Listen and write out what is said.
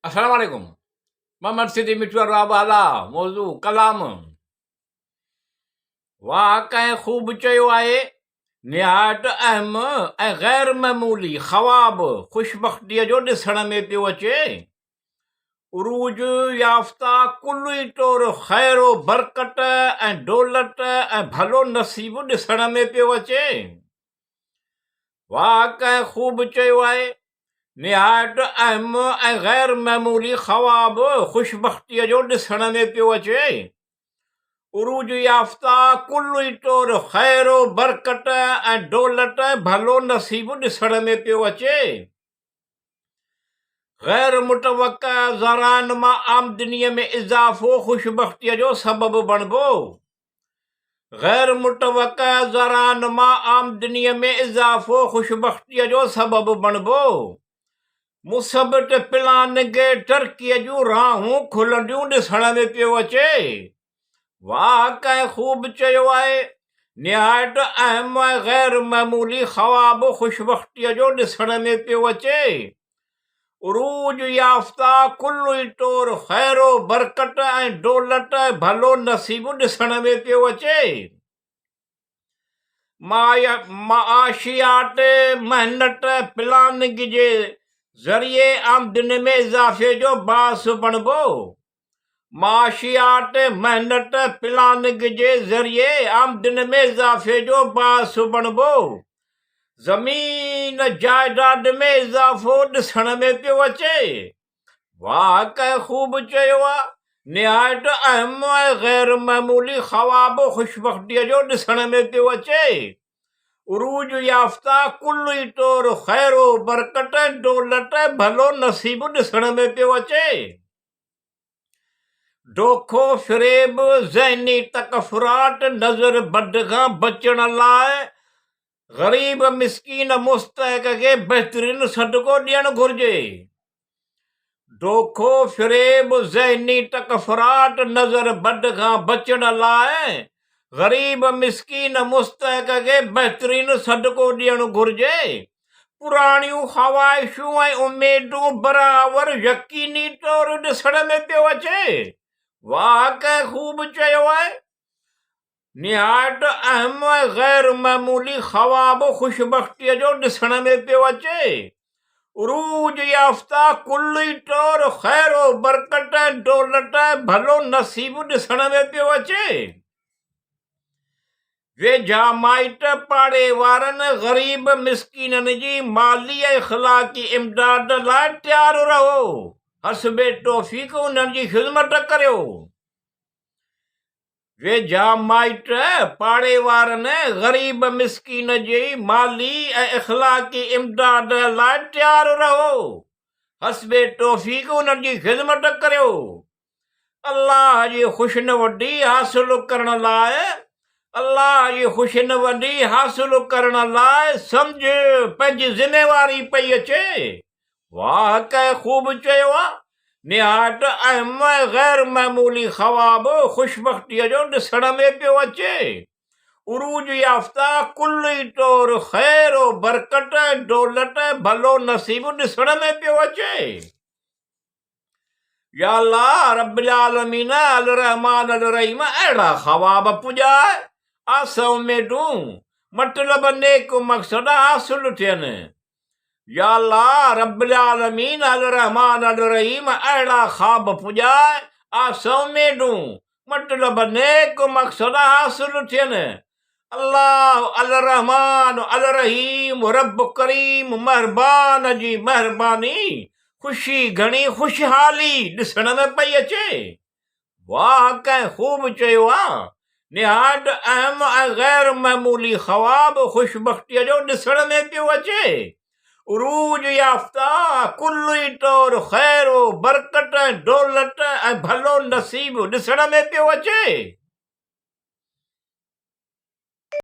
السلام عليڪم محمد سيدي مٺو وارو آب اعليٰ موضوع ڪلام واهه ڪنهن خوب چيو آهي نهايت اهم ۽ غير معمولي خواب خوشبختيء جو ڏسڻ ۾ پيو اچي عروج يافته ڪلي طور خير و برڪت ۽ دولت ۽ ڀلو نصيب ڏسڻ ۾ پيو اچي واهه ڪنهن خوب چيو آهي، نهايت اهم ۽ غير معمولي خواب خوشبختيء جو ڏسڻ ۾ پيو اچي. عروج يافته ڪلي طور خير و برڪت ۽ دولت ۽ ڀلو نصيب ڏسڻ ۾ پيو اچي. غير متوقع ذرائن مان آمدنيء ۾ اضافو خوشبختيء جو سبب بڻبو. غير متوقع ذرائن مان آمدنيء ۾ اضافو خوشبختيء جو سبب بڻبو. مثبت پلاننگ ترقيء جون راهون کلنديون ڏسڻ ۾ پيو اچي. واهه ڪنهن خوب چيو آهي، نهايت اهم ۽ غير معمولي خواب خوشبختيء جو ڏسڻ ۾ پيو اچي. عروج يافته ڪلي طور خير و برڪت ۽ دولت ۽ ڀلو نصيب ڏسڻ ۾ پيو اچي. معاشيات، محنت، پلاننگ جي ذريعي آمدني ۾ اضافي جو باعث بڻبو. معاشيات، محنت، پلاننگ جي ذريعي آمدني ۾ اضافي جو باعث بڻبو. زمين جائيداد ۾ اضافو ڏسڻ ۾ پيو اچي. واهه ڪنهن خوب چيو آ، نهايت اهم ۽ غير معمولي خواب خوشبختيء جو ڏسڻ ۾ پيو اچي. عروج يافته ڪلي طور خير و برڪت ۽ دولت ۽ ڀلو نصيب ڏسڻ ۾ پيو اچي. دوکو، فريب، ذهني تڪفرات، نظر بد کان بچڻ لاء غريب مسڪين مستحق کي بهترين صدقو ڏيڻ گهرجي. دوکو، فريب، ذهني تڪفرات، نظر بد کان بچڻ لاء غريب مسڪين مستحق کي بهترين صدقو ڏيڻ گهرجي. پراڻيون خواهشون ۽ اميدون برآور يقيني طور ڏسڻ ۾ پيو اچي. واهه ڪنهن خوب چيو آهي. نهايت اهم ۽ غير معمولي خواب خوشبختيء جو ڏسڻ ۾ پيو اچي. عروج يافته ڪلي طور خير و برڪت ۽ دولت ۽ ڀلو نصيب ڏسڻ ۾ پيو اچي. ويجها مائٽ، پاڙي وارن، غريب مسڪينن جي مالي ۽ اخلاقي امداد لاء تيار رهو، حسب توفيق انهن جي خدمت ڪريو. ويجها مائٽ، پاڙي وارن، غريب مسڪين جي مالي ۽ اخلاقي امداد لاء تيار رهو، حسب توفيق انهن جي خدمت ڪريو. الله جي خوشنودي حاصل ڪرڻ لاء الله جي خوشنودي حاصل ڪرڻ لاء سمجهه پنهنجي ذميواري پئي اچي. واهه ڪنهن خوب چيو آ، نهايت اهم ۽ غير معمولي خواب خوشبختيء جو ڏسڻ ۾ پيو اچي. عروج يافته ڪلي طور خير و برڪت ۽ دولت ۽ ڀلو نصيب ڏسڻ ۾ پيو اچي. يا الله رب العالمين الرحمٰن الرحيم اهڙا خواب پڄاء آس اميدون مطلب نيڪ مقصد حاصل ٿين يا الله رب العالمين الرحمٰن الرحيم اهڙا خواب پڄاء آس اميدون مطلب نيڪ مقصد حاصل ٿين. الله الرحمان الرحيم رب ڪريم مهربان جي مهرباني خوشي گهڻي خوشحالي ڏسڻ ۾ پئي اچي. واهه ڪنهن خوب چيو آ. نهايت اهم ۽ غير معمولي خواب خوشبختيء جو ڏسڻ ۾ پيو اچي. عروج يافته ڪلي طور خير و برڪت ۽ دولت ۽ ڀلو نصيب ڏسڻ ۾ پيو اچي.